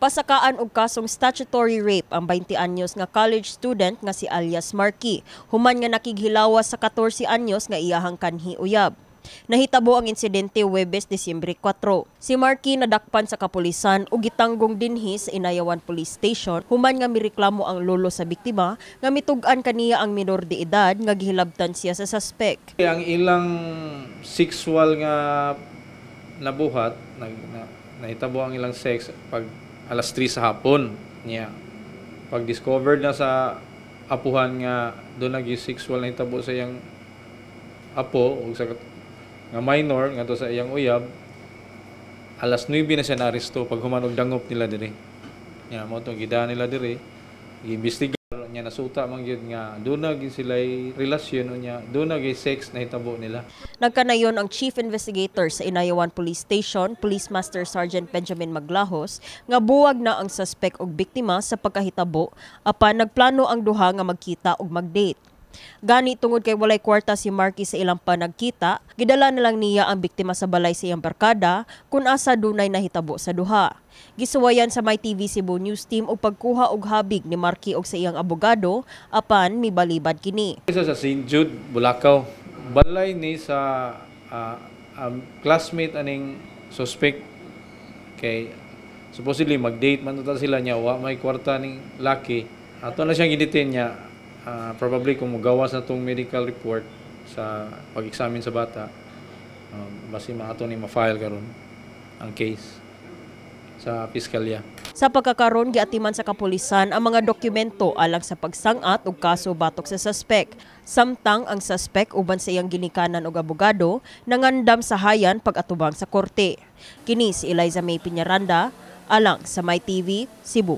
Pasakaan og kasong statutory rape ang 20 anyos nga college student nga si alias Marky, human nga nakighilawas sa 14 anyos nga iyahang kanhi uyab. Nahitabo ang insidente Huwebes, Disyembre 4. Si Marky nadakpan sa kapulisan ug gitanggong dinhi sa Inayawan Police Station human nga mireklamo ang lolo sa biktima nga mitug-an kaniya ang minor de edad nga gihilabtan siya sa suspect. Ang ilang sexual nga nabuhat, nahitabo ang ilang sex pag alas 3 sa hapon niya. Pag discovered na sa apuhan nga doon nag sexual na hitabo sa iyang apo o sa nga minor ngadto sa iyang uyab, alas 9 na siya naaresto pag human og dangop nila diri. Nya mo to gida nila diri, giimbestigar niya, nasuta man gyud nga doon na gyud sila relasyon niya, doon na gyud sex na hitabo nila. Nagkanayon ang Chief Investigator sa Inayawan Police Station, Police Master Sergeant Benjamin Maglahos, nga buwag na ang suspect og biktima sa pagkahitabo apan nagplano ang duha nga magkita og mag-date. Gani tungod kay walay kwarta si Marky sa ilang panagkita, gidala na lang niya ang biktima sa balay sa iyang barkada kung asa dunay nahitabo sa duha. Gisuwayan sa MyTV Cebu News Team og pagkuha og habig ni Marky og sa iyang abogado apan mibalibad kini. Isa sa St. Jude, Bulacau. Balay ni sa classmate aning suspect kay supposedly mag-date man ta sila niya, wa may kwarta ning laki. Ato na siyang gidetain niya, probably kung mogawas na tong medical report sa pag-examine sa bata, basi maato ni ma-file karon ang case sa piskalya. Sa pagkakaron, giatiman sa kapulisan ang mga dokumento alang sa pagsangat og kaso batok sa suspect. Samtang ang suspect uban sa iyang ginikanan og abogado nangandam sa hayan pag-atubang sa korte. Kini si Eliza May Piñaranda alang sa MyTV Cebu.